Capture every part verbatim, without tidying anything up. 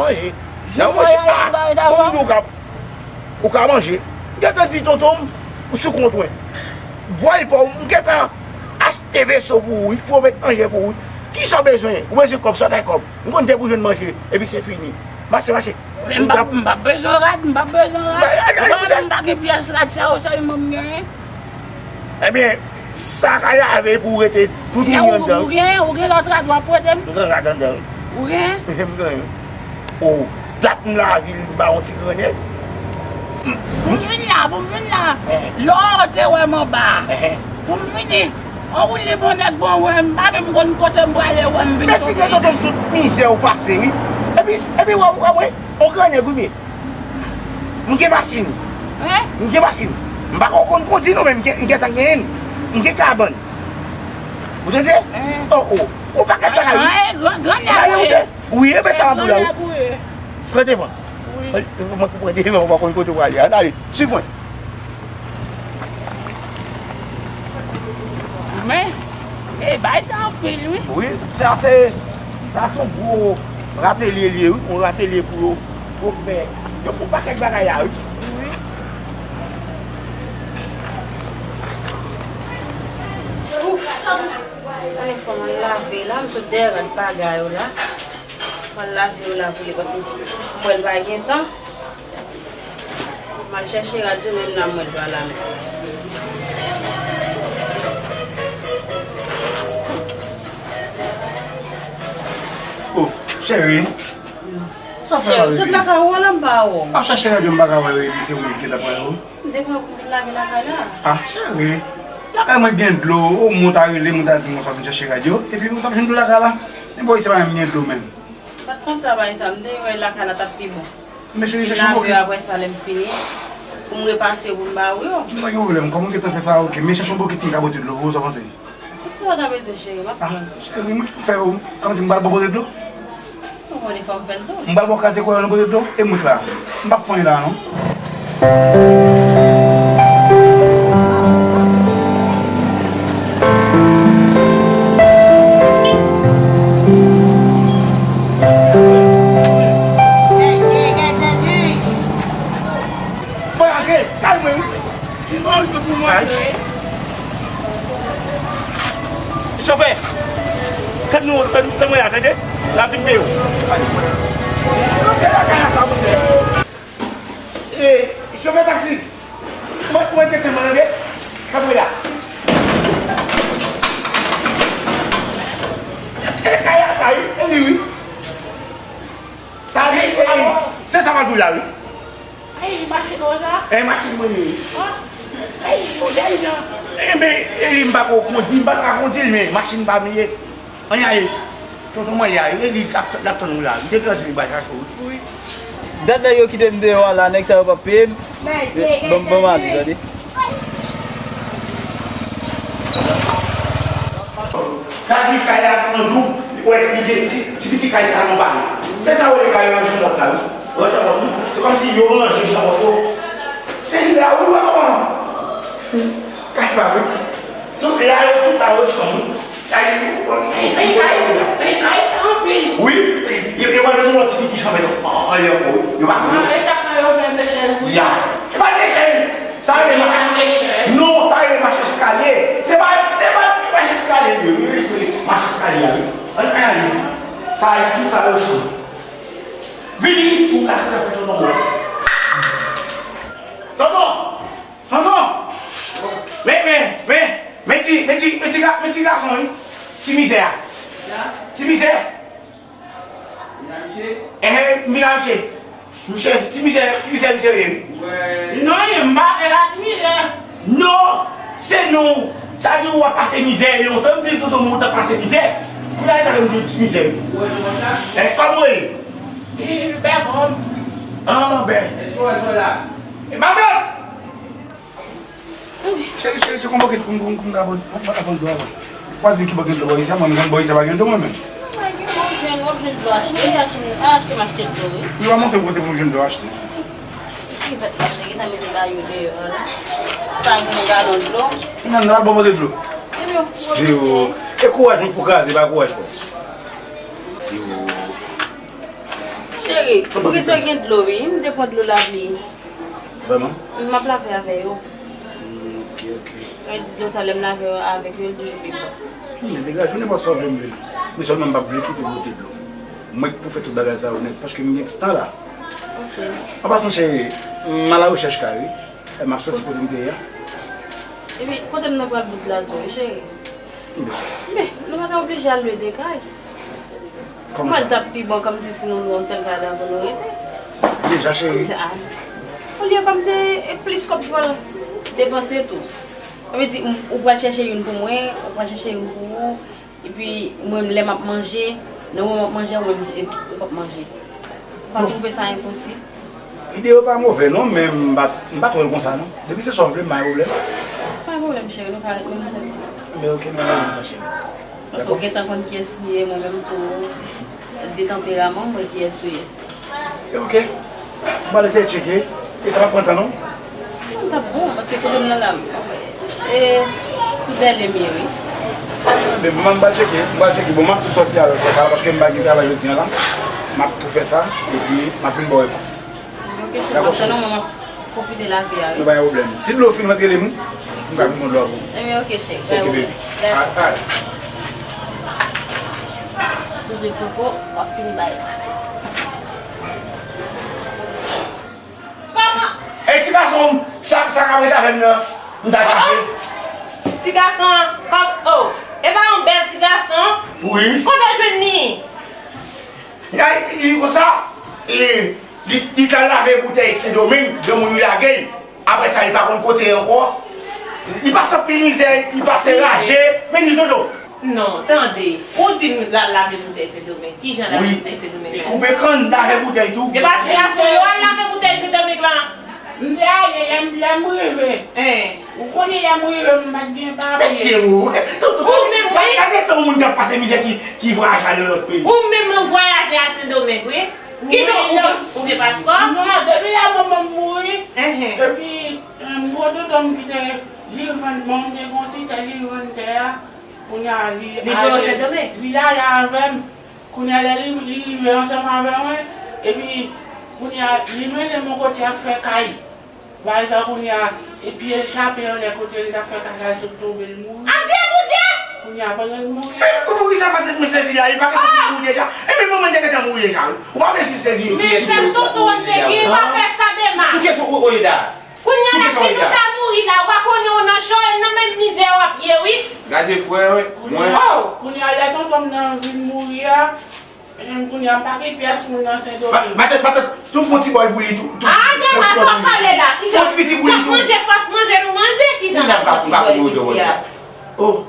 Manje. Lè w manje, ah, bon, m di w ka, ou ka manje. M gentan di tonton m, ou sou kont mwen. Bwè pou w, m gentan achte veso pou ou, pou w met manje pou ou. Kisa w bezwen? Ou bezwen kòb, sòt ak kòb. M konn te pou jwenn manje, epi se fini. Mache, mache. Men m pa, m pa bezwen rad, m pa bezwen rad. M pa gen pyès rad sa yo sèlman m genyen. Ebyen, sa ka lave pou w rete tout ou anndan. Ou gen, ou gen lòt rad w ap prete m? M gen rad anndan. Ou gen? M gen. O, dat m lavil m ba yon ti grannen. Pou m vin la, pou m vin la. Lè w te wè m anba. Pou m vini. An woule bon nèg bon wè m pa menm konn kote m prale wè m vin. Men ti gen tonton m tout mizè ou pase wi. Epi, epi wè, wè mwen, on gran nèg wi men. M gen machin. M gen machin. M pa ko konn kondi non men m gen, m gentan genyen l. M gen kabann. Ou tande? Oh, oh. Ou pa ka bagay wi. Bagay ou se. Wi, e ben sa m ap di w la wi. Pran devan. Mwen pou pran devan, ou pa konn kote w prale. Ann ale, swiv mwen. Men, e bay sa anpil wi. Wi, sa se, sa se yon gwo ratelye li ye wi, yon ratelye pou yo, pou yo fè, yo fè yon pakèt bagay la wi. Wi. Ouf. Ann fò m al lave la, m sot dèyè rad paga yo la. Mwen lave yo la pou li paske mwen pa gen tan. Mwen chèche rad yo menm nan mwen pa la menm. Oh, cheri. Sa fè la, baby? Sot lakay ou la m pa wè w. M ap chèche rad yo m pa ka wè yo epi se ou menm ki ta pran yo. M te pran pou vin lave lakay la. Ah, cheri. Lakay mwen gen dlo, ou moun ta rele, moun ta di m konsa vin chèche rad yo, epi ou t ap jwenn dlo lakay la. Men bò isi pa menm gen dlo menm. M pa t panse a bagay sa, m te wè lakay la t ap pi bon. Men cheri, chèche yon bokit. Vin lave apre sa lè m fini. Pou m repase pou m ba ou yo. M pa gen pwoblèm, kòm ou gentan fè sa, oke. Men chèche yon bokit m ka pote dlo pou ou, sa w panse? Kòman sa w ta bezwen cheri, m ap tann. Ah, cheri, mwen fè ou, kòmsi m pral ba w pote dlo? Ou konnen fò m fè l tou. M pral ba w kraze kò nan pote dlo, e mwen la. M p ap fann la non. Fò antre, kalme wi. Ay. Chofè, kat nou, kat nou, tande? N ap vin peye w. E, chofè taksi, mwen, mwen te tande, tande? Kanpe la. E kay la sa, wi, e li, wi. Sa, e, e, se sa m ap di w la, wi. Ay, machin ou sa? E machin mwen li ye. Ay, ou jèn jan. Enben, e li m pa ko kondi, m pa ka kondi l, men machin pa m li ye. Ann ale. Tonton mwen li a, e li k ap, l ap tann ou la. Li te kraze li bay chache w tou wi. Dat nèg yo kite m deyò a la, nèg sa yo p ap peye m. Ban m, ban m ale, tande. Sa di kay la an doub, ou wè li gen ti, ti piti kay sa nan ba li. Se sa w rele kay ranje mòd la wi. Ranje mòd wi. Se kòmsi yo ranje jan mòd yo. Se li la wi, w pa konprann. Kay pa wi. Tout la yo, tout la yo chanm wi. Kay, kay, kay, kay sa anpil. Wi, yo, yo pa bezwen yon ti piti chanm nan. An, an, yo, yo pa konn. An, e sa k fè yo fè dechèn wi. Ya. Se pa dechèn. Sa rele mache. Non, sa rele mache eskalye. Se pa, se pa mache eskalye, wi, wi, wi, mache eskalye a, wi. Ann, ann ale. Sa, tout sa yo chanm. Vini, ou ka fè tonton mwen. Tonton! Tonton! Men, men, men, men ti, men ti, men ti ga-, men ti gason, wi. Ti mizè a. Ti mizè. Enhen, m vin a misye. Misye, ti mizè, ti mizè, misye ye wi. Non, li, m pa rele a ti mizè. Non, se non. Sa di ou ap pase mizè, e lontan m di tonton mwen ou t ap pase mizè. Pou la sa m di ti mizè. Enhen, kòman w ye? Li bè kòm. An, bè. E madanm! Cheri, cheri, cheri, kon bokit pou m, pou m, pou m ka pran, pran, pran dlo avan. Vwazin ki bò gen dlo bò isi a, mwen menm bò isi a pa gen dlo mwen menm. Mwen gen, w ap jwenn, w ap jwenn dlo achte, achte, achte m achte dlo wi. Yo pa montre m kote pou m jwenn dlo achte. Ki fèt la, te gentan mete ba yo deyò la. Sa gen galon dlo. Nan, nan, al bò pote dlo. Ebyen, w ap pran. Zero. E kouraj mwen pou kraze, pa kouraj pa w. Zero. Chè, Cheri, pou kèsyon gen dlo, wi. M te pran dlo lapli. Vrèman? M ap lave avè yo. Hmm, ok, ok. Mwen di dlo sa, lè m lave avèk yo, li toujou pi bon. Hmm, men degaje w, nenpòt sa w vle m vle. Men sèlman m p ap vle kite w pote dlo. Mwen k pou fè tout bagay sa yo nèt, paske m gen ti tan la. Ok. An pasan, cheri, m al arechèch kay, wi. E m ap soti kote m te ye a. Epi, kote m nan pral bout la, tou, wi, cheri? M bezwen. Men, nou pa ta oblije al lwe de kay. Kòman sa? Mwen t ap pi bon kòmsi si nou lwe yon sèl kay la pou nou rete. Deja, cheri. Kòmsi, a. Olye kòmsi, e plis kòb pou al depanse tou. Sa vle di, m- ou pral chèche youn pou mwen, ou pral chèche youn pou ou. Epi, mwen, lè m ap manje, nan moman m ap manje, mwen, m p ap manje. Ou pa twouve sa enposib? Ide yo pa move non, men m pa, m pa t wè l konsa non. Depi se sa w vle, m pa gen pwoblèm. Pa gen pwoblèm, cheri, nou ka ret menm jan. Men ok, men m renmen sa, cheri. Paske w gentan konn kiyès m ye, mwen menm tou, de tanperaman, m wè kiyès ou ye. E ok, m pral eseye tcheke, e sa pa pran tan non. Non, t ap bon, paske kote m nan la, e sou Bèlè m ye, wi. Ebyen, bon, m pral tcheke, m pral tcheke. Bon, m ap tou sòti al fè sa la, paske m pa gen travay jodi a la. M ap tou fè sa, epi m ap vin ba w repons. Ok, cheri, m ap tann ou, mwen m ap pwofite lave a, wi. Nou pa gen pwoblèm. Si dlo fin rantre, rele m, m ka vin pran dlo a pou ou. Ebyen, ok, cheri, pa gen pwoblèm. Dakò. Alright. Ouvri fouko, w ap fin bay. Kòman? Ey, ti gason, sa, sa k ap ret avè m nan, m ta chache. Ti gason an, kòm, oh, e pa yon bèl ti gason? Wi. Kote w jwenn li? Li, li konsa, e, li, li t al lave boutèy Sendomeng, granmoun yo lage l. Apre sa, li pa konn kote ankò. Li pase anpil mizè, li pase raje, men li dodo. Non, tande, ou di m l al lave boutèy Sendomeng. Kijan l lave boutèy Sendomeng la? Wi. Li koupe kann, lave boutèy tou. E pa ti gason yo al lave boutèy Sendomeng lan? M te ale, lè m, lè m rive. Hein. Ou konnen lè m rive, m pa t gen papye. Mesye ou. Ou menm, wi. Gade, gade tan moun k ap pase mizè ki, ki vwayaje al nan lòt peyi. Ou menm ou vwayaje al Sendomeng, wi. Kijan ou gen, ou gen paspò? Non, depi lè manman m mouri, epi, em, gwo tonton m ki te, li vann, bon, m te gen yon ti tè, li vann tè a, kounye a, li ale, li ale avè m. Kounye a, lè li, li rive ansanm avè mwen, epi, kounye a, li mennen m yon kote y ap fè kay. Bagay sa kounye a, e pye l chape anlè kote l t ap fè kay la, l sot tonbe, l mouri. Adye, Bondye! Kounye a, pandan l mouri. E, poukisa pa t ret mwen sezi a? Li pa gentan fin mouri deja? Ebyen, manman l te gentan mouri deja, wi. Ou pa bezwen sezi. Men sèl tonton an te gen, pa fè sa, Dema. Sou kesyon Oyeda. Kounye a la, si nou ta mouri la, ou pa konnen ou nan cho, e nan menm mizè w ap ye, wi. Gade frè mwen. Oh! Kounye a, lè tonton m nan vin mouri a, Menm kounye a, m pa gen pyès moun nan Sendomeng. Matant, matant, tou fon ti bòy pou li tou. Ah, Dema, sa w pale la? Kijan? Fon ti piti pou li tou. Manje, fòs manje nou manje, kijan n ap fon ti bòy pou li a? Oh.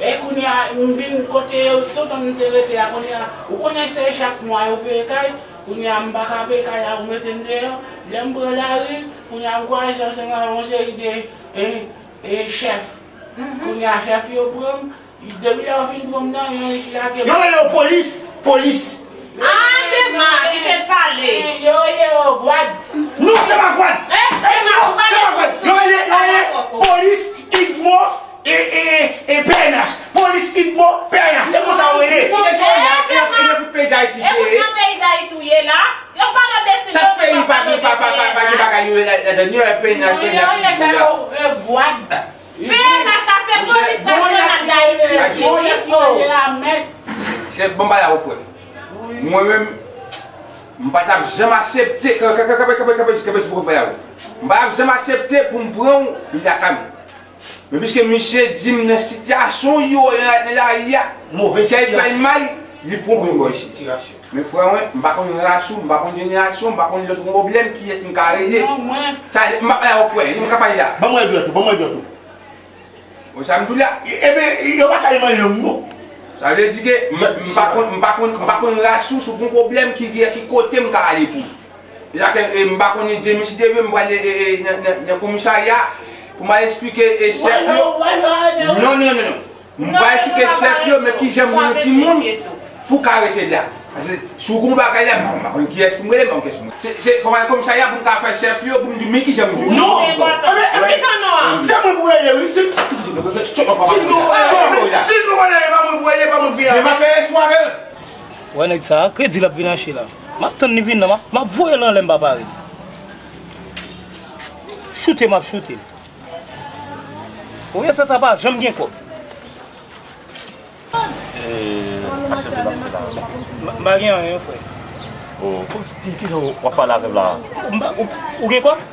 E kounye a, m vin kote tonton m te rete a, kounye a, ou konnen se chak mwa yo peye kay, kounye a, m pa ka peye kay la, ou mete m deyò, lè m pran lari, kounye a, m kwaze ansanm avè yon seri de, e, e, chèf. Kounye a, chèf yo pran m, Depi lè yo fin pran m nan, yon nèg ki lage m. Yo rele yo polis, polis. Ah, Dema, kite l pale. Yo rele yo gwad. Non, se pa gwad. Eh, Dema, non, se pa gwad. Yo rele, yo rele polis, idmo, e, e, e, e, P N H. Polis, idmo, P N H. Se konsa yo rele. Kite Dema, e, e, e, peyi Dayiti. E pou nan peyi Dayiti ou ye la? Yo pale de Sendomeng, yo pale de P N H. Chak peyi pa gen, pa, pa, pa, pa gen bagay yo ladan yo, e P N H, P N H, yo rele sa yo, e, gwad. P N H la se polis nasyonal Dayiti, wi. Chèf, ban m pale avè w, frè. Mwen menm, m pa t ap janm aksepte, kanpe, kanpe, kanpe, kanpe, kanpe, kanpe, pou m pale avè w. M pa t ap janm aksepte pou m pran w vin lakay mwen. Men piske misye di m nan sitiyasyon yo nan lari a, sa fè l mal, li pran pou l bò isit. Men frè mwen, m pa konn ras ou, m pa konn jenerasyon, m pa konn lè w gen pwoblèm, kiyès m ka rele. Non, mwen. Sa, m pa pale avè w, frè, m ka pale la. Ban mwen dwèt ou, ban mwen dwèt ou. Bon, sa m di w la. Ebyen, yo pa ka manyen m, non. Sa vle di ke m, m pa konn, m pa konn, m pa konn ras ou, si w gen pwoblèm, ki, ki, ki kote m ka ale pou ou. E sa ke, e, m pa konn, Demi, si Dye vle, m pral, e, e, e, nan, nan, nan komisarya pou m al eksplike, e, chèf yo. Non, non, non, non. M pral eksplike chèf yo, men kijan m gen yon timoun pou ka rete la. Paske si w gen yon bagay la, m pa, m pa konn kiyès pou m rele, m pa konn kiyès pou m rele. Se, se, fò m al komisarya pou m ka fè chèf yo, pou m di, men kijan m di. Non! Ebyen, ebyen, se mwen pou rele, wi. Si, si nou rele, si nou rele, e pa mwen pou rele, e pa mwen pou vin. Dema fè espwa avè l. Wè nèg sa, kredi l ap vin achte la. M ap tann li vin nan, m ap, m ap voye l anlè m pa pare. Choute, m ap choute. Ou wè sa, sa pa janm gen kòb. Eh, achte de bagay la. M pa gen anyen, frè. Oh, ki, ki, kijan w ap pale avè m la? M pa, ou, ou gen kòb?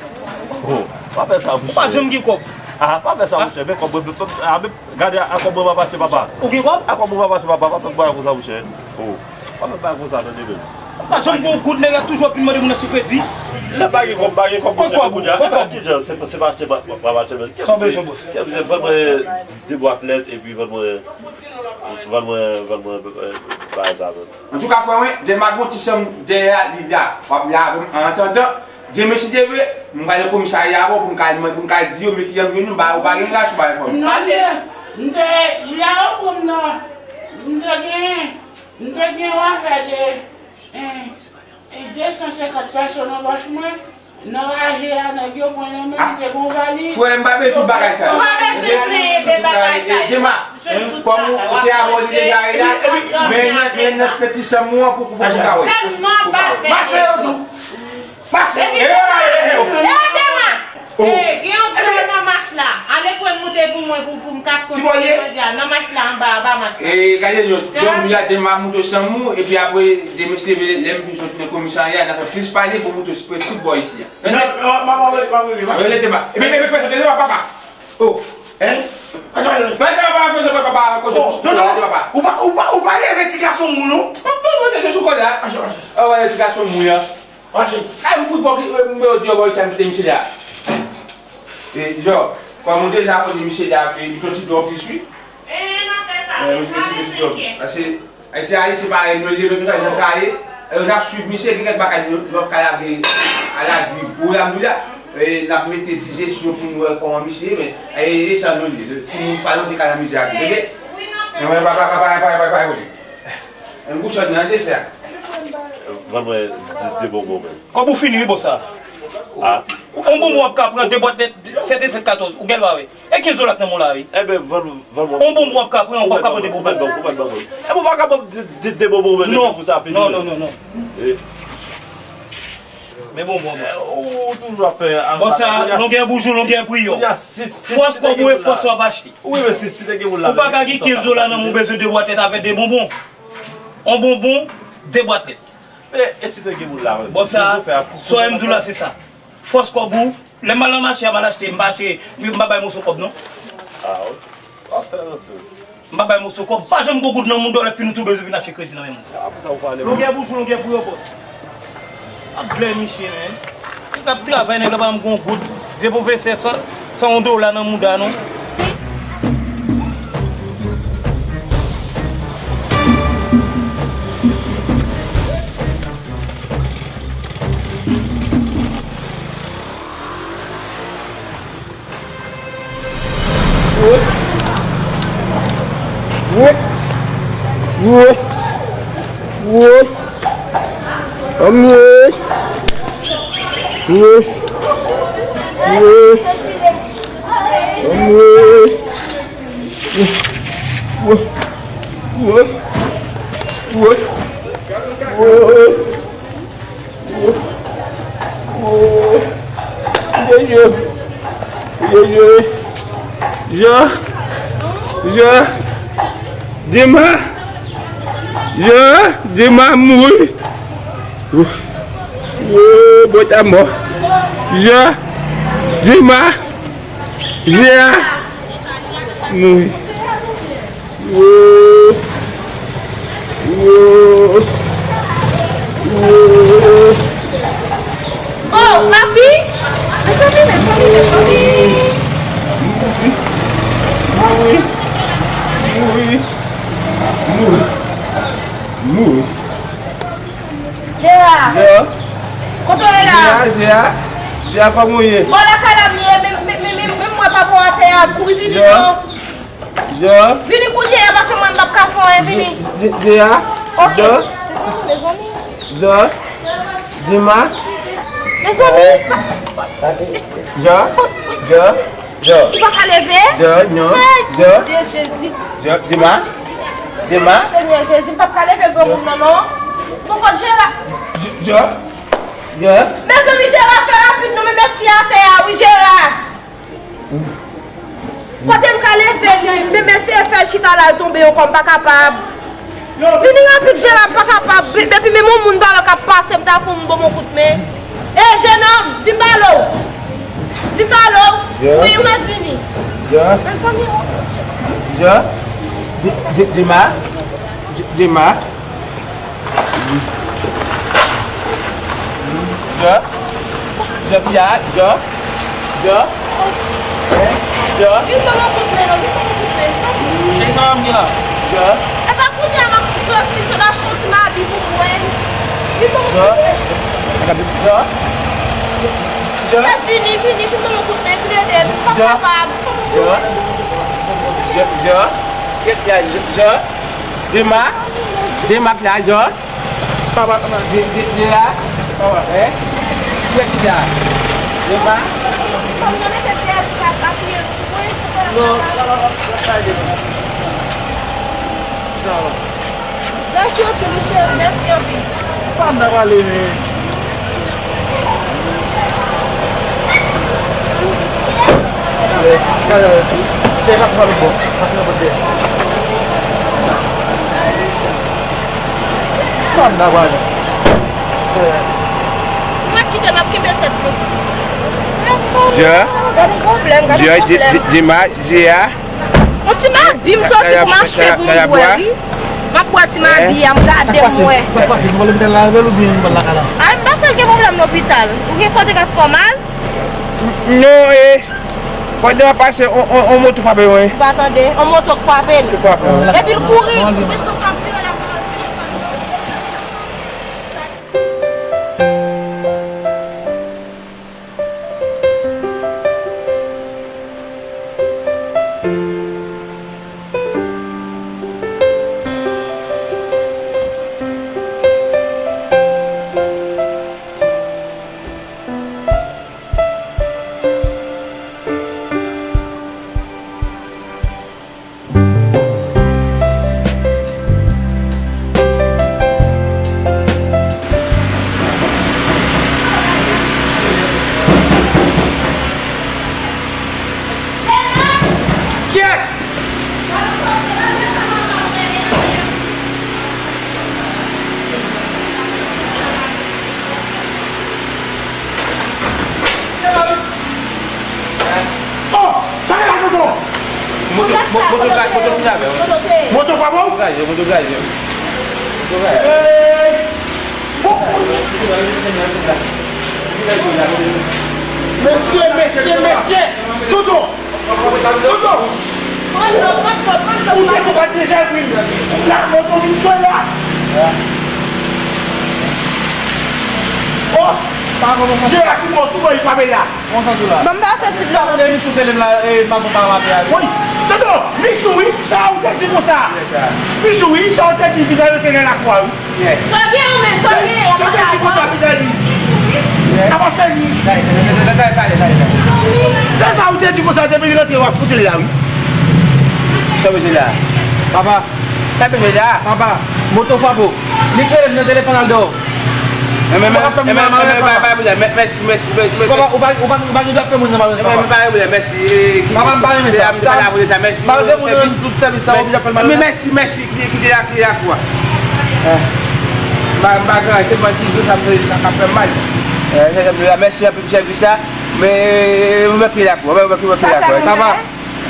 Oh, pa fè sa, monchè. Ou pa janm gen kòb. Ah, pa fè sa, monchè. Men kòb, ah, men, gade, a kòb mwen m ap achte, papa. Ou gen kòb? A kòb mwen m ap achte, papa. Pa fè bagay konsa, monchè. Oh, pa fè bagay konsa, tande, men. Ou pa janm gen yon goud, nèg la toujou ap vin mande moun nan sou kredi. Lè m pa gen kòb, m pa gen kòb, monchè, kounye a. Kot kòb ou? Kot kòb ou? Kijan, se, se pa achte ba-, ba-, ba-, ba-, Sa w bezwen, bòs? Vann mwen de bwat lèt, epi vann mwen, vann mwen, vann mwen, eh, bagay sa, man. Antouka, frè mwen, Dema gon ti chanm dèyè li la. W ap lave m an atandan. Demen, si Dye vle, m prale komisarya avè w pou m ka, pou m ka di yo, men ki jan m jwenn ou, ba, ou pa gen rach, ou pa gen fòm. Non, m te, m te, la yo pou m nan, m te gen, m te gen yon afè de, eh, E de san senkant pèso nan pòch mwen, nan raje a, nèg yo pran yon men, li te gon valiz. Frè, m pa bezwen tout bagay sa yo. Ou pa bezwen plenyen de bagay sa yo. Dema, kòm ou, se avè w li deja ye la, men nan, men nan ti chanm ou an pou, pou, pou ka wè. Sèlman pa fè. Mache yo tou. Mache. E yo, e yo, e yo. E yo, Dema. Oh. Eh, gen yon dlo nan mach la. Ale pran moute pou mwen pou, pou m ka fè yon ti manje a. Nan mach la, anba, anba mach la. Eh, gade yo, Dema. Jan m di la, Dema moute chanm ou, epi apre, demen si Dye vle, lè m vin sot nan komisarya, n a fè plis pale pou moute prensip bò isi a. Tande? Non, non, m ap, m ap, m ap, m ap, m ap. Rele Dema. Epi, epi, fè sa, Dema, papa. Oh. Hein? Fè sa, papa, fè sa, papa, kote. Oh, non, non. Papa. Ou pa, ou pa, ou pa leve ti gason moun, non? Papa, mwen te sou kòd la. Acha, acha. Ah, wè, ti gason moun, an. Mache. Kay m fout fòk, eh, m di yo bò isi a m kite misye la. E, Jò, kòm ou deja konnen misye la, ke li soti dwòpis, wi. Eh, misye soti dwòpis. Paske, Ayisyen, Ayisyen parèy nou ye, men konsa, jan ka ye, eh, n ap swiv misye, gen kèk bagay nou, nou p ap ka lage a la deriv. Ou la, nou la, eh, n ap mete ti je sou yo pou nou wè kòman misye ye, men, eh, e sa nou ye, timoun pa nou te ka nan mizè ak yo, tande? Non, men pa, pa, pa. Menm bouchon nan desè. Vann mwen de, de bonbon, men. Kòb ou fini, wi, bòs la. Ah. On bonbon w ap ka pran, de bwat nèt, sèt e sèt katòz, ou gen l pa wè. E kenz dola k nan men w la, wi. Enben, vann, vann mwen. On bonbon w ap ka pran, ou p ap ka pran de bonbon. Ou mèt ban, ou mèt ban mwen. E pou w pa ka ban m de, de, de bonbon, men, non, pou sa fini, non, men. Non, non, non. Eh. Men bonbon, bòs. Eh, ou toujou ap fè. Bòs sa, longè bouch ou, longè priyo. Fòs kòb ou e fòs w ap achte. Wi, men si, si te gen moun la. Ou pa ka gen kenz dola nan men w, bezwen de bwat nèt avèk de bonbon. On bonbon, de bwat nèt. Men, e si te gen moun la, men. Bon, sa, sa w di la, se sa. Fòs kòb ou, lè m al nan mache a, m al achte, m pa achte, m pa bay moso kòb, non. Ah, ok. W ap fè ranse. M pa bay moso kòb, pa janm gon goud nan mouda w, lè fini tou bezwen vin achte kredi nan men moun. Ah, pou sa ou pale. Longè bouch ou, longè priyo, bòs. Ap blè misye, men. Nèg ap travay, nèg la pa janm gon goud. Vye pwofesè san, san yon dola nan mouda nou. Woy! Woy! Woy! Woy! Anmwey! Woy! Woy! Anmwey! Woy! Woy! Woy! Woy! Woy! Woy! Yo, yo. Yo, yo. Jean. Jean. Dima. Jean. Dima mouri. Woy, bòt a mò. Jean. Dima. Jean. Mouri. Woy! Woy! Woy! Oh, papi! Mezanmi, mezanmi, mezanmi! Mouri! Mouri! Mouri! Mouri! Jera! Jera! Kote w ye la? Jera, Jera! Jera, kòman w ye? Bò lakay la m ye, men, men, men, men, men mwen pa bon atè a, kouri vini non. Jean. Vini kounye a, paske mwen m p ap ka fè anyen, vini. Jean, Jean. Ok. Jean. Mezanmi, mezanmi. Jean. Dima. Mezanmi. Jean. Jean. Jean. Ou pa ka leve? Jean, non. Ay, Jean. Bondye Jezi. Jean, Dima. Dima. Senyè Jezi, m p ap ka leve granmoun nan, non. Bon, kot Jean la? Jè, jè. Mezanmi, Jera, fè rapid non, men mesye atè a, wi, Jera. Kote m ka leve li, men mesye fè l chita la, l tonbe ankò, m pa kapab. Vini rapid, Jera, m pa kapab. Depi menm yon moun pa la k ap pase, m ta fè yon bon kout men. E, jenòm, vin pale w. Vin pale w. Jè. Wi, ou mèt vini. Jè. Mezanmi, oh. Jè. Di, di, Dima. Di, Dima. Jè. Jè, Pia, jè. Jè. Hein? Jè. Vin ban mwen kout men non, vin ban mwen kout men. Cheri, sa w ap di la? Jè. E pa kounye a m ap soti, sot achte yon ti mabi pou mwen. Vin ban mwen kout men. Jè. Jè. Vini, vini, vin ban mwen kout men, vin ede m. M pa kapab. Jè. Jè, jè. Jè, jè, jè. Dema. Dema, Pia, jè. Papa, papa. Di, di, di la. Papa. Eh? Kiyès ki la? Dema? Fò m nan mete pyès la, apiye l sou mwen. Non, papa, papa, papa, papa. Non. Mèsi anpil, wi, cheri, mèsi anpil. Pa m ta pale, men. Cheri, pase pa lòt bò. Pase nan bò dèyè. Kòm nan pale. Mwen kite m ap kenbe tèt li. Jè. Gade pwoblèm, gade pwoblèm. Jè, Dima, Jè a. Yon ti mabi m soti pou m achte pou m bwè, wi. M ap bwè ti mabi a, m gade m wè. Sa k pase? Nou pral lopital la avè l oubyen nou pral lakay la? Ay, m pa kwè l gen pwoblèm lopital. Ou gen kote k ap fè w mal? Non, e, pandan w ap pase, on, on, on moto frape l, wi. Ou pa tande? On moto frape l. Moto frape l. Epi l kouri. Distans la vire la. Kiyès? Oh! Sa gen la, tonton? Moto, mo-, moto gra-, moto fini avè w. Moto frape w? Moto kraze, moto kraze. Moto kraze. Hey! Oh! Mesye, mesye, mesye! Tonton! Tonton! Ou te tou pa deja vin la, moto vin tchwe la. Oh! Jera, ki bò, ki bò li frape la? Ban m pase ti dlo. Tande Michou te leve la, e, maten pa maten a. Wi, tonton, Michou, wi, sa ou te di konsa. Michou, wi, sa ou te di, Vidal te nan lakou a, wi. Sa w gen ou menm, sa w gen, y ap pale avè w. Avanse li. Se sa ou te di konsa, depi li rantre, w ap koute l la, wi. Sa w di la? Papa. Sa w di la? Papa, moto frape w. Li rele m nan telefòn al dèyè w. Men, men, men, men, men, men, pa, pa, pa, mèsi, mèsi, mèsi, mèsi. Papa, ou pa, ou pa, ou pa gen dwa fè moun nan malonèt, papa. Men, men, pa gen pwoblèm, mèsi. Papa, m pa renmen sa. Se a m te pale avè w deja, mèsi. Malgre moun nan tout sèvis sa, ou oblije fè l malonèt. Men mèsi, mèsi. Ki te la, ki te la kou a. Eh. M pa, m pa gen anyen, se mwen ti jou sa m te, sa k ap fè m mal. Eh, se, se, mèsi anpil pou sèvis la. Men, mwen ki la kou a, mwen ki la kou a. Papa,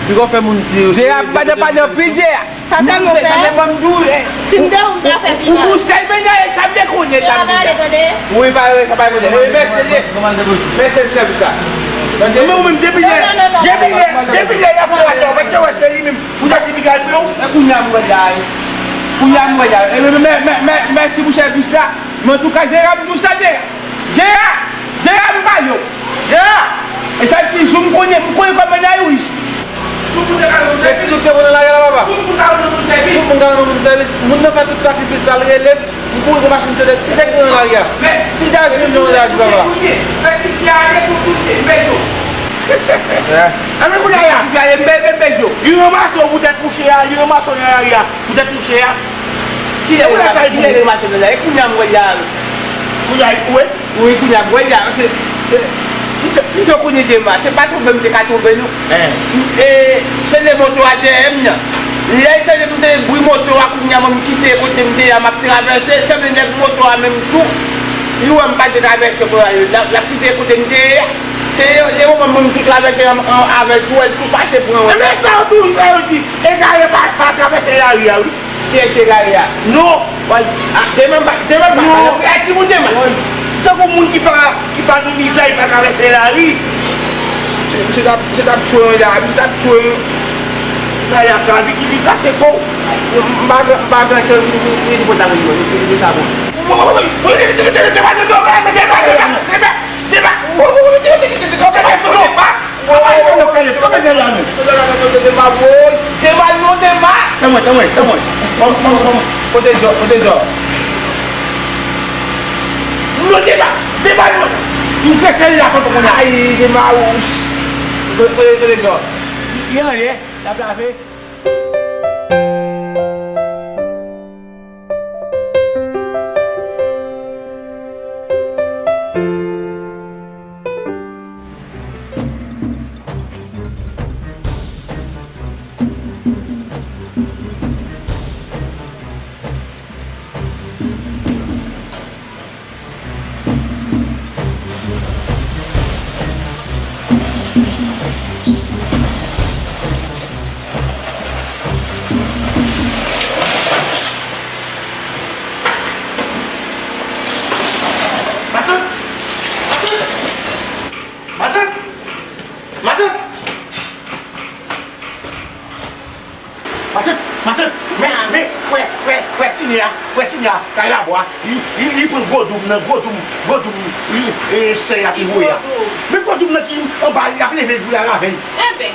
li gon fè moun di. Jera, pa nan, pa nan, pi Jera. Sa sèlman fè. Se sa sèlman m di w, eh. Si m te ou, m ta fè pi mal. Ou, ou sèl mennaj, sa m te konnen, sa m di. Wi, pa, sa pa konnen. Mèsi, mèsi pou sèvis sa. Men ou menm, depi lè, depi lè, depi lè y ap fè atè, ou pa t wè se li menm. Ou ta di piga l pran w? E kounye a m wè la, e. Kounye a m wè la. E, men, men, men, men, mèsi pou sèvis la. Men antouka, Jera, m di w sa, Jera. Jera! Jera, m pale w. Jera! E sa ti jou m konnen, m konnen kòm mennaj ou. Tout moun te ka rann nou sèvis. Tout moun te nan lari a la, papa. Tout moun ka rann nou sèvis. Tout moun ka rann nou sèvis. Moun nan fè tout sakrifis sa, l rele m. M kouri pran machin m te lè, ti nèg nan lari a. Si l ta jwenn m nan lari, papa. Fè ti fi a ale pou tout moun, bèl yo. Ann kounye a. Ti fi a ale, m bèl, bèl, bèl yo. Li ranmase w poutèt mouche a, li ranmase w nan lari a poutèt mouche a. Kilè w sa, kilè w mache nan lari? E kounye a m wè l la. Kounye a, ou wè? Wi, kounye a, m wè, se, se, se, se kounye Dema, se pa twonpe m te ka twonpe nou. E, se lè moto a dèyè m nan. Lè l tande m tande bri moto a, kounye a, mwen, m kite kote m te ye a, m ap travèse, se menm nèg moto a menm tou, li wè m pa te travèse kounye a, l ap, l ap kite kote m te ye a. Se lè moman mwen, m tou travèse an, an, avè l tou, l tou pase pran mwen. Ebyen, sa yo tou, sa yo di, egare pa, pa travèse lari a, wi. Kiyès egare a? Non. Wè, a, demen pa, demen pa, non. A timoun demen. Tankou moun ki pa, ki pa nan mizè, li pa travèse lari. Misye t ap, misye t ap tchwe la, misye t ap tchwe. Lari a ka vit, li kase kò w. M pa, m pa pran chans, li, li, li, li pran sa pou li, li, li, li sa bon. Dema, non, Dema. Tanmwen, tanmwen, tanmwen. Ban mwen, ban mwen, ban mwen. Kote Zò, kote Zò? Non, Dema, Dema, non. M prese la, tonton, kounye a. Ay, Dema, wouch. Kote, kote, kote Zò? Li, li anlè, l ap lave. Matant! Matant! Matant! Matant! Matant, matant, men, men, frè, frè, frè Tine a, frè Tine a, kay Labwa, li, li, li pran gwo doum nan, gwo doum, gwo doum, li, e, sè a te voye a. Men gwo doum nan ki anba, l ap leve l pou l al avè l. Enben,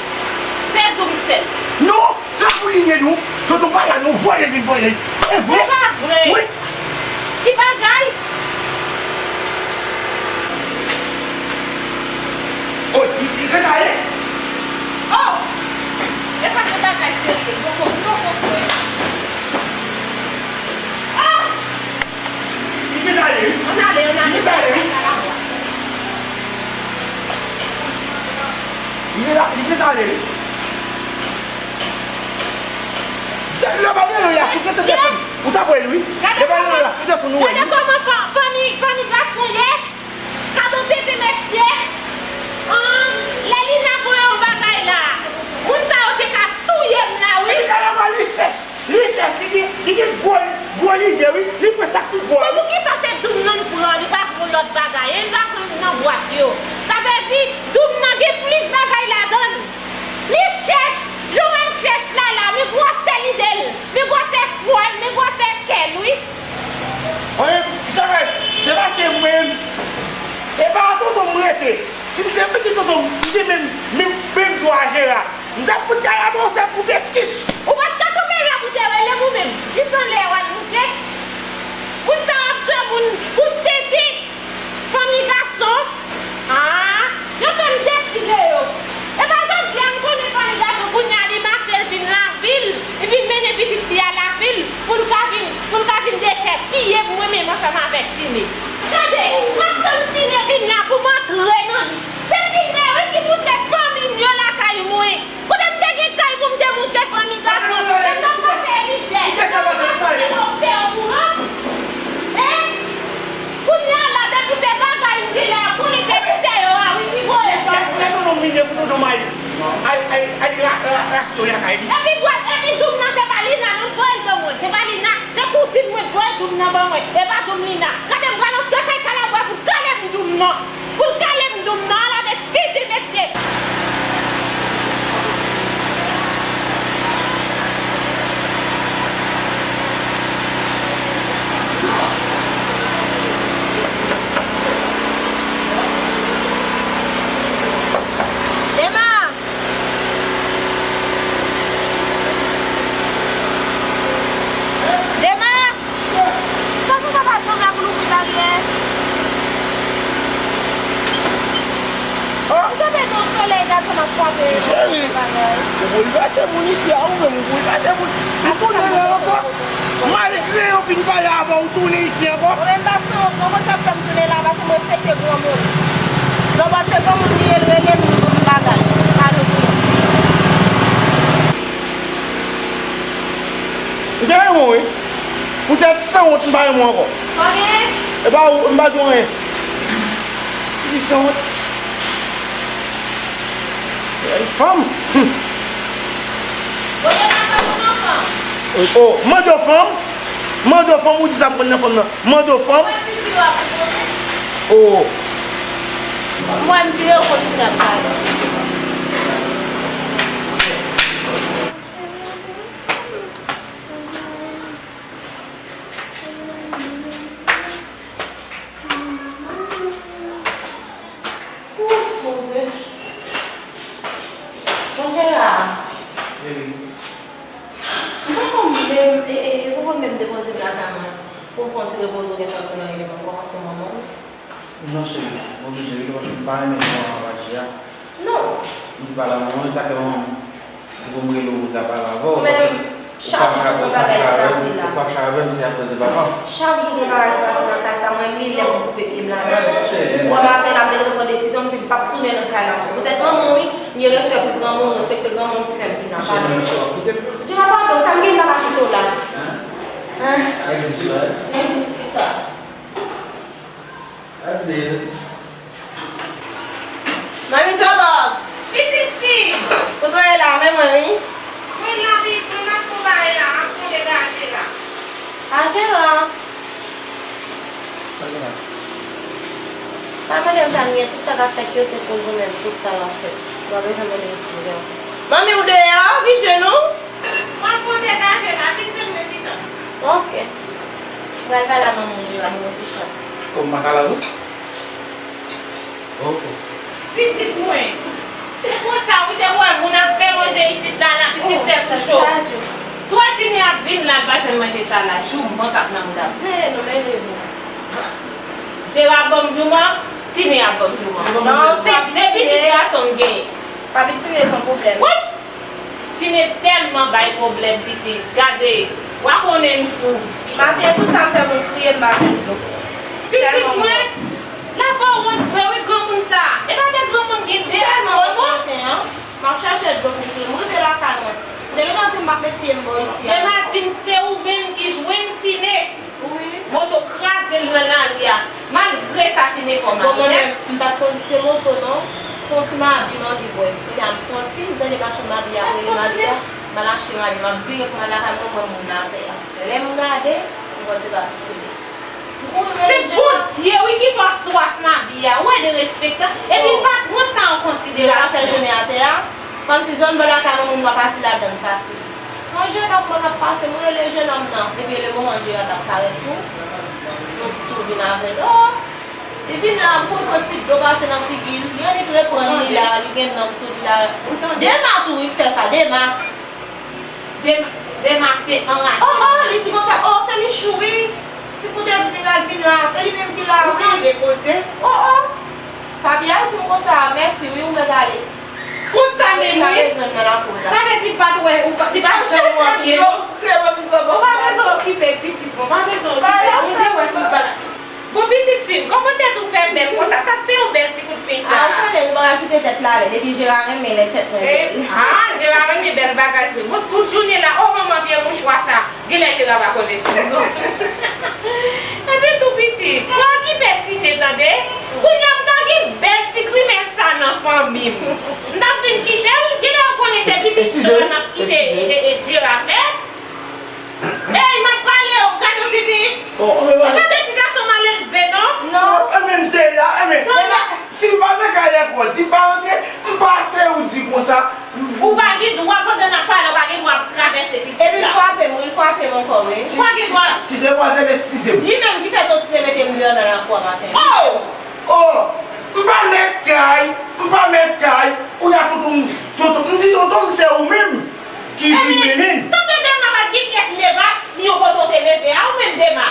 se doum sèl. Non, se pa pou li ye nou. Tonton pa la, non, vòlè l vin vòlè. E vre? Se pa vre. Wi. Ki bagay? Oh, li, li ret ale. Oh! E pa de bagay serye. Poko, poko kwè. Ah! Li ret ale, wi. Ann ale, ann ale. Li ret ale, wi. Li ret a-, li ret ale, wi. Lè pa gen anyen la, sou tete sou. Ou ta wè l, wi. Lè pa gen anyen la, sou tete sou nou wè l, wi. Gade kòman fa-, fanmi, fanmi gason ye. Gade yon tete mesye. An, lè Lina voye yon bagay la, moun sa yo te ka touye m la, wi. Epi gade kòman li chèch, li chèch, li gen, li gen gwo, gwo lide, wi. Li pran sa k pi gwo a, wi. Bon, poukisa se doum nan l pran, li pa pran lòt bagay, e li pa pran nan bwat yo? Sa vle di, doum nan gen plis bagay ladan l. Li chèch, jan w wè l chèch la la, men gwosè lide l, men gwosè kò l, men gwosè kè l, wi. Mwen menm, sa fè, se paske mwen, se pa tonton m rete. Si m se pitit tonton m, m te menm, menm, menm dwa a Jera. M t ap fout kay la ba w sèl koupe kich. Ou pa t ka tonbe la pou te rele m ou menm. Jis anlè w al moute. Moun sa w ap djanm moun pou tete. Fanmi gason, ah, yo fè m deside yo. E pa jodi a m konnen fanmi gason, kounye a li mache, l vin lavil, li vin mennen pitit li a lavil, pou l ka vin, pou l ka vin dechèpiye m mwen menm ansanm avèk Tine. Gade, m ap tann Tine vin la pou m antre nan li. Se Tine, wi, ki moutre fanmi m yo lakay mwen. Kote m te gen kay pou m te moutre fanmi gason? Se pa pase mizè, se pa pase mizè, ou te okouran? Hein? Kounye a la, depi se bagay m genlè ap konnen se sè yo a, wi, ki voye ban mwen. Lè tonton m vini pou tonton m al, al, al, al ra-, ra-, rache yon lakay li. Epi bwè, epi doum nan se pa Lina non k voye l ban mwen. Se pa Lina, se kouzin mwen k voye doum nan ban mwen. E pa doum Lina. Gade m pral antre kay Kalabwa pou kale m doum nan. Pou l kale m doum nan, ala de tete mesye! Dema! Dema! Gason sa pa janm la pou l ouvri baryè. Oh! Ou kenbe nan solèy, gason m ap frape. Cheri, ou boulvèse moun isi a, ou menm ou boulvèse moun. Ou tounen la ankò. Malgre yo fin pale avè w, ou tounen isi ankò? Mwen menm pa sanwont non, mwen t ap fè m tounen la, paske m respekte granmoun. Granmoun se granmoun li ye, l rele m, m bagay. Pa louvri. M te renmen w, wi. Poutèt sanwont, m pa renmen w ankò. Sa w genyen? E pa ou, m pa di w anyen. Ti fi sanwont. Yon fanm. Hum. Bon, se pa sa pou nan fanm. Oh, mande w fanm. Mande w fanm, ou di sa pou konn nan fanm nan. Mande w fanm. Mwen vin pi rapid, mwen. Oh. Mwen vire, w kontinye ap pale. Ooh, Bondye. Bondye a. Baby. M pa konn menm, e, e, e, ou konn menm depoze m lakay mwen pou m fè yon ti repoze w gentan tounen rele m ankò paske manman w. Non, cheri, m oblije rele w paske m pa renmen jan w aji a. Non. M di pa la manman, sa fè manman m di pou m rele w pou m ta pale avè w, paske ou fache avè m, ou fache avè m, se akoz de papa m. Chak jou gon bagay ki pase nan kay sa, mwen li lè pou m koupe pye m ladan. Bò maten la, m te dwe pran desizyon, m di m p ap tounen nan kay la ankò. Poutèt manman w, wi, m gen respè pou granmoun, m respekte granmoun ki fè m vin la. Padon. Jera, padon, sa m gen m pa ka kite w la. Hein? Men jis ki sa. Manmi Zòbòg! Pitit fi! Ou t rele la, men mwen wi. Mwen la pi, mwen ap fè bagay la, m ap fè degaje la. A Jera! Sa gen la? Pa mande m sa m gen, tout sa k ap fèt yo se koz ou menm, tout sa w ap fè. Ou pa bezwen mande m si m gen. Manmi ou deyò, vin jwenn ou. Mwen pote kache la, vin jwenn mwen pitan. Ok. Pral pale a manman w, Jera, ban m yon ti chans. Kòm m pa ka la tou? Ok. Pitit mwen. Se konsa, wi, se pou wè moun ap fè manje isit la, la, pitit tèt ou cho. Swa Tine ap vin la, l pa jwenn manje sa la, jouman k ap nan mouda m. Mele nou, mele nou. Jera ban m jouman, Tine ap ban m jouman. Non, se de pitit gason m genyen. Papi Tine se yon pwoblèm. Wi! Tine tèlman bay pwoblèm, pitit. Gade, w a konnen m fou. Maten, tout sa m fè moun kriye, m pa jwenn dlo. Pitit mwen, la fè w wont vre, wi, granmoun sa. E pa te granmoun gen de. Tèlman wont maten an, m ap chèche dlo pou m kriye. M rive lakay mwen. M te gentan di m p ap met pye m bò isi a. Dema di m se ou menm ki jwenn Tine. Wi. Moto kraze l nan lari a. Malgre sa, Tine fè w mal. Bon, mwen menm, m pa t konn se moto non. Se yon ti mabi m anvi bwè. Kounye a m soti, m tande machann mabi a ap rele mabi a. M al achte mabi, m ap vire pou m al lakay mwen, m wè moun nan atè a. Lè m gade, m wè se pa pitit li. M kouri rele Jera. Se Bondye, wi, ki fè w swaf mabi a. Ou wè derespektan. Epi l pa pran sa an konsiderasyon. Jera fè jounen atè a. Kòmsi zòn bò lakay mwen, moun pa pati ladan l fasil. Se yon jennòm mwen k ap pase, m rele jennòm nan. Epi le moman Jera t ap parèt tou, nou tou vin avè l. Oh! Li vin la, m konn pran ti dlo pase nan figi l. Li annik reprann li la, li gen nanm sou li la. Dema tou wi k fè sa, Dema. Dema, Dema se anraje. Oh, oh, li di konsa, oh, se Michou wi. Ti foutè di Miguel vin la, se li menm ki la wi. Ou tande koze? Oh, oh. Papi a di m konsa, mèsi wi, ou mèt ale. Konsa menm wi. Sa vle di l pa t wè ou, li pa t janm wè w byen non. Ou pa bezwen okipe pitit mwen, ou pa bezwen okipe l, Bondye wè tout bagay. Bon, pitit fi m, kòman tèt ou fè bèl konsa? Sa k fè yon bèl ti kout peny sa a? A, ou konnen, m pa ka kite tèt la ale, depi Jera renmen lè tèt mwen bèl. Ah, Jera renmen bèl bagay vre. Bon, tout jounen la, oh manman, vye mouchwa sa. Genlè Jera pa konnen si m non. Epi tou pitit, mwen okipe Tine tande. Kounye a m ta gen bèl ti grimèl sa nan fanmi m. M t ap vin kite l, genlè w konnen se pitit sa n ap kite e, e, e Jera fè. Ey, m ap pale w, gade w titi. Oh, oh, e pa de ti gason malelve non. Non. E menm te la, e men, si, si m pa nan kay ankò, di m pa rantre, m pase ou di konsa. Ou pa gen dwa pandan n ap pale, ou pa gen dwa ap travèse pitit la. Epi l frape m, wi, l frape m ankò, wi. Ou pa gen dwa. Ti demwazèl, eskize m. Li menm ki fè Totine mete m deyò nan lakou a maten. Oh! Oh! M pa mèt kay, m pa mèt kay. Kounye a tonton, tonton, m di tonton m se ou menm ki vin mennen n. Sanble Dema pa t gen pyès levasyon kote w te leve a, ou menm Dema.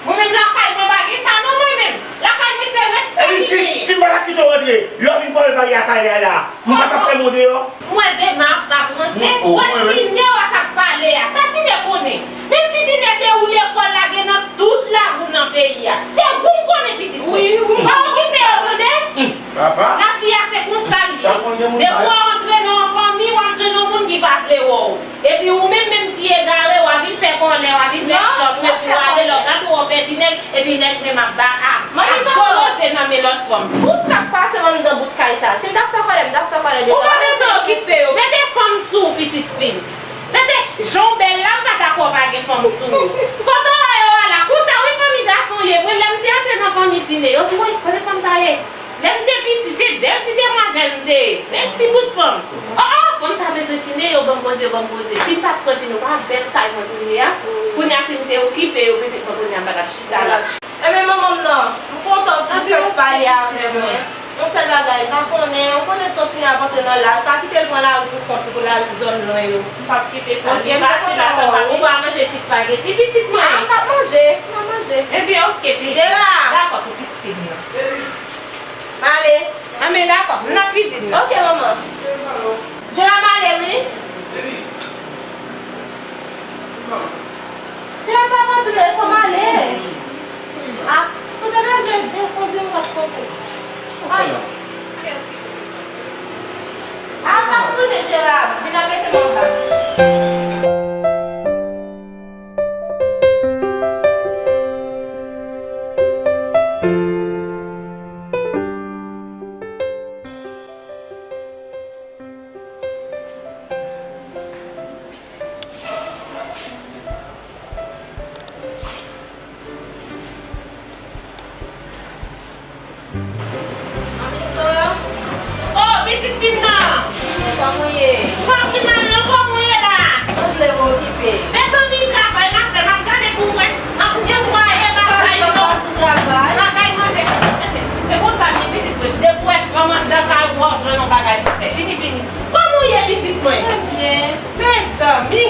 Mwen menm lakay mwen pa gen sa non mwen menm. Lakay mwen se respè ki genyen. Epi si, si m pa ta kite w rantre, lè w vin fòl bagay a kay la la, m pa t ap fè m deyò. Mwen Dema ap ranse, wè Tine w a k ap pale a. Sa Tine konnen? Men si Tine te ou lekòl la gen nan tout labou nan peyi a. Se ou m konnen pitit mwen. Wi, wi. Pa okipe yo tande. Papa. Lavi a se konsa l ye. Chak moun gen moun pa yo. Depi w antre nan yon fanmi, w ap jwenn yon moun ki pa vle wè w. Epi ou menm, menm fi egare, w a vin fè kòlè, w a vin fè sòt, epi w ale lòt, gade w pèdi nèg, epi nèg menm ap ba, ap, ap goloze nan men lòt fanm. Pou sa k pase m anndan bout kay sa, si m t ap fè kòlè, m t ap fè kòlè deja. Ou pa bezwen okipe yo. Mete fanm sou ou, pitit fi m. Mete, jan w bèl la, m pa dakò pa gen fanm sou ou. Kote w wè yo a la, konsa wi fanmi gason ye. Mwen, lè m te antre nan fanmi Tine, yo di, woy, kote fanm sa ye? Lè m te piti, se bèl ti demwazèl m te ye. Bèl ti bout fanm. O, o, fanm sa bezwen Tine, yo ban m koze, yo ban m koze. Si m pa t pran Tine, ou pa bèl kay mwen kounye a. Kounye a, si m te okipe yo, pitit mwen kounye a, m pa t ap chita la. Enben, manman m nan, m kontan pou w fèt pale avè mwen. Yon sèl bagay, m pa konnen, ou konnen ton Tine ap antre nan laj, pa kite l pran lari pou kont li pou l al zòn lwen yo. M p ap kite sa. Ok, m te kontan wè w, wi. Ou pa manje ti spageti, pitit mwen? A, m p ap manje, m p ap manje. Enben, ok, pitit. Jera! Dakò, pitit fi m nan. M ale. Anben, dakò, m nan kwizin nan. Ok, manman. Jera, m ale, wi. Jera, pa rantre, fò m ale. A, si w te bezwen dekondui m, m ap kondui. A, m ap tounen, Jera. Vin ap mete m anba. Manmi Zo. O, pitit fi m nan! Kòman w ye? M pa pi mal non, kòman w ye la? Mwen vle w okipe. Mezanmi, travay m ap fè, m ap gade pou m wè. M ap netwaye bagay yo. Bagay manje. Se konsa m ye, pitit mwen. Depi w wè fanm anndan kay ou, w ap jwenn yon bagay pou fè. Vini, vini. Kòman w ye, pitit mwen? Mwen byen. Mezanmi,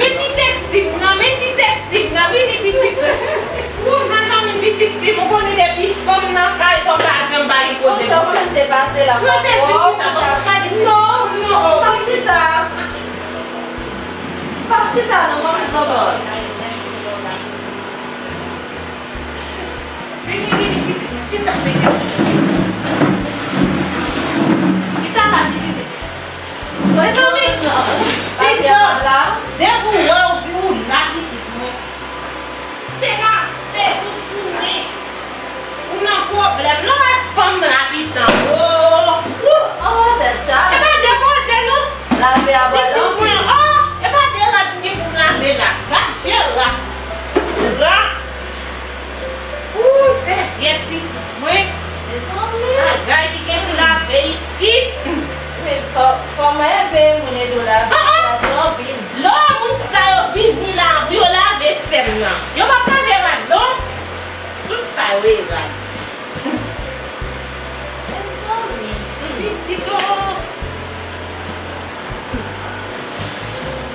men ti sèksi m nan, men ti sèksi m nan, vini pitit. Ou mezanmi pitit fi m, ou konnen depi fanm nan kay, fanm pa janm ba li koze. Monchè, ou konnen m te pase la. Monchè, chita, pa di non, non. Pa chita. Pa chita non, manmi Zobòl. Vini, vini, pitit mwen, chita, pitit. Chita la, pitit. Mezanmi, pitit, depi w wè w, ou la, pitit mwen. Se ka fè tout jounen. Ou nan pwoblèm. Non, wè fanm nan abitan. O, o, o, tèt chaje. E pa de koze, non. Lave a pral anpil. O, e pa de rad m gen pou m lave la. Gad je rat. Rat. Ooh, sèvyèt pitit mwen. Mezanmi. Bagay ki gen pou lave isit. Men fò, fò mwen ede moun ede w lave. Ah, ah. Sa di anpil. Lò moun sa yo vini la, pou yo lave sèm nan. Yo pa pale rad non. Tout sa yo e rad. Mezanmi. Pitit o.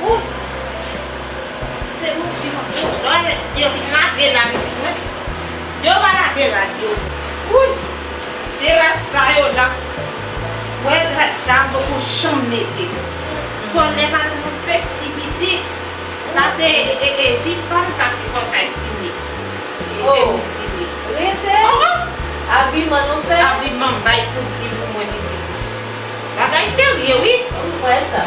Ou, se nou ki manke. Lè yo vin lave la, pitit mwen. Yo pa lave rad yo. Wouyy. De rad sa yo la. Wè rad sa m poko janm mete. Sò lè m al nan festivite. Sa se, e, e, e, jip pa m sa se konsa estime. E chemiz tini. Rete. Abiman nou fè. Abiman m bay kout li pou mwen pitit. Bagay serye wi. M kwè sa.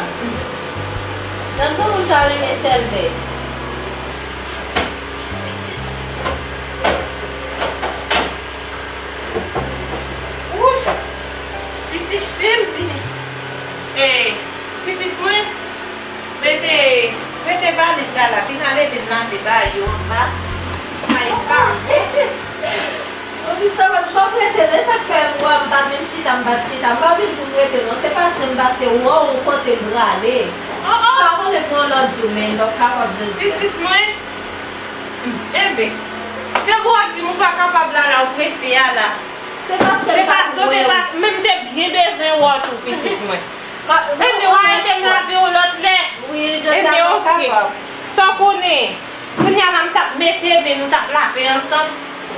Tankou moun sa renmen chèlbè. Wouyy. Pitit fi m vini. E, pitit mwen. Mete, mete valiz la la, vin al ede m lave bagay yo anba. Ay, sa. Mami, sa va, m p ap rete, men sa k fè m wè m pa t menm chita, m pa t chita, m pa vin pou m rete, non. Se pase m pase, wè w kote m prale. Oh, oh. Pa konnen pou yon lòt jou, men m p ap kapab jodi a. Pitit mwen, enben, te bo a di m ou pa kapab la, la, ou prese a la. Se paske m pa t wè w. Men m te byen bezwen wè w tou, pitit mwen. Enben, w a ede m lave yon lòt lè. Wi, jodi a m pa kapab. Sa w konnen, kounye a la m t ap mete, men nou t ap lave ansanm.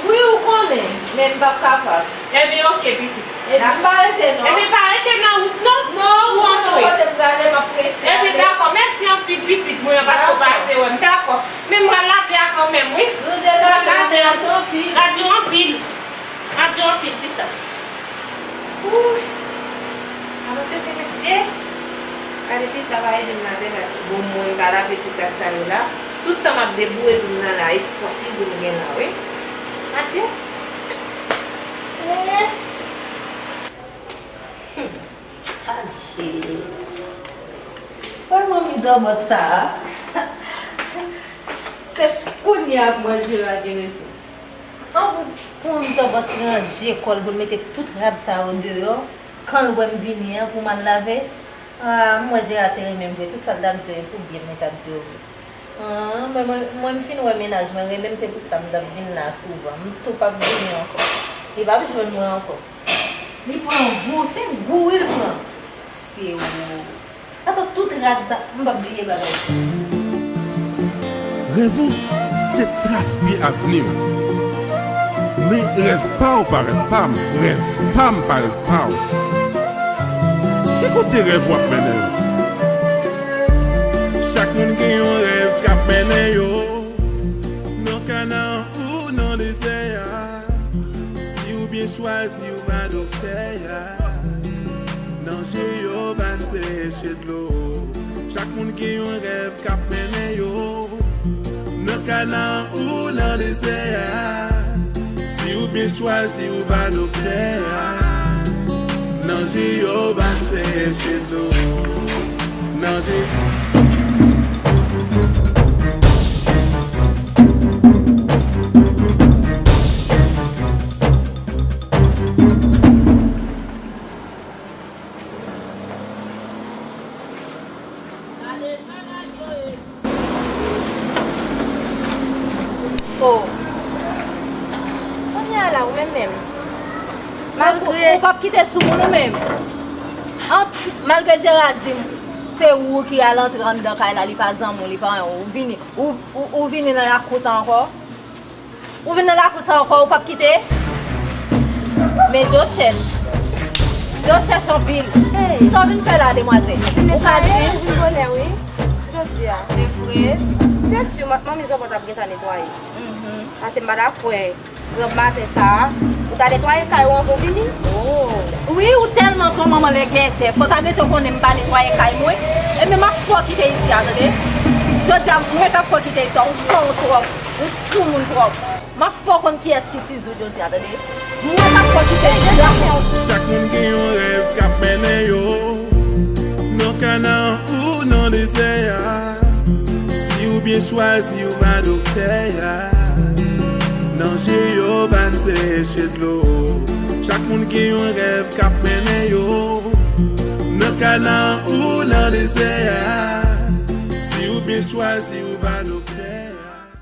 Wi, ou konnen, men m p ap kapab. Ebyen, oke, pitit. Epi m pa rete, non. Ebyen, pa rete nan wout, non. Non, ou antre. Kote m prale, m ap prese ale. Ebyen, dakò. Mèsi anpil, pitit mwen, paske w pase wè m. Dakò. Men m pral lave a kanmenm, wi. Nou de lave a, men radyo anpil. Radyo anpil. Radyo anpil, pita. Wouy. Alò, tete mesye. Gade pita pa ede m lave, gade. Bon, mwen m pa lave tout rad sa yo la. Tout tan m ap deboure pou m nan la, espòtiz ou m gen la, wi. Adye. Eh. Hmm. Adje. Wè manmi zòbòt sa a. Se kounye a pou mwen jere a gen rezon. An pou, pou manmi zòbòt ranje kò l pou l mete tout rad sa yo deyò, kan l wè m vini an pou m al lave. Ah, m wè jere a te renmen m vre, tout sa l t ap di yo e pou byen m li t ap di yo vre. Ah, mwen, mwen, mwen m fin wè mennaj mwen renmen m, se pou sa m t ap vin la souvan. M tou p ap vini ankò. Li p ap jwenn mwen ankò. Li pran gou, se gou wi l pran. Se ou. Atò tout rad sa, m p ap bliye bagay sa. Rèv ou, se tras pye avni w. Men rèv pa w pa rèv pa m, rèv pa m pa rèv pa w. Ki kote rèv w ap mennen w? Chak moun gen yon rèv k ap mennen yo. Nan kana ou nan dezè a. Si w byen chwazi, w pa doktè a. Nan je yo pa seche dlo. Chak moun gen yon rèv k ap mennen yo. Nan kana ou nan dezè a. Si w byen chwazi, w pa doktè a. Nan je yo pa seche dlo. Nan je. Oh. Kounye a la, ou menm menm. Malgre ou p ap kite sou moun ou menm. Ant, malgre Jera di m, se ou ki al antre anndan kay la, li pa zanmi w, li pa anyen, ou vini, ou, ou, ou vini nan lakou sa ankò. Ou vin nan lakou sa ankò, ou p ap kite? Men je w chèch. Je w chèch anpil. Sa w vin fè la, demwazèl? Ou ka di? Netwaye, ou vin bonè, wi. Jodi a. Se vre? Se si, man-, manmi Zòbòt ap gentan netwaye. Mhm. Paske m pa ta kwè, granm maten sa a, ou ta netwaye kay ou anvan w vini? Oh. Wi, ou tèlman se yon manman lègètè. Fò w ta gentan konnen m pa netwaye kay mwen. Ebyen, m ap fè w kite isi a, tande? Jodi a, mwen k ap fè w kite isi a, ou san w twòp. Ou sou moun twòp. M ap fè w konn kiyès ki tizou jodi a, tande? Mwen k ap fè w kite isi a. Chak moun gen yon rèv k ap mennen yo. Nan kana ou nan dezè a. Si w byen chwazi, w pa doktè a. Nan je yo pa seche dlo. Chak moun gen yon rèv k ap mennen yo. Nan kana ou nan dezè a. Si w byen chwazi, w pa doktè.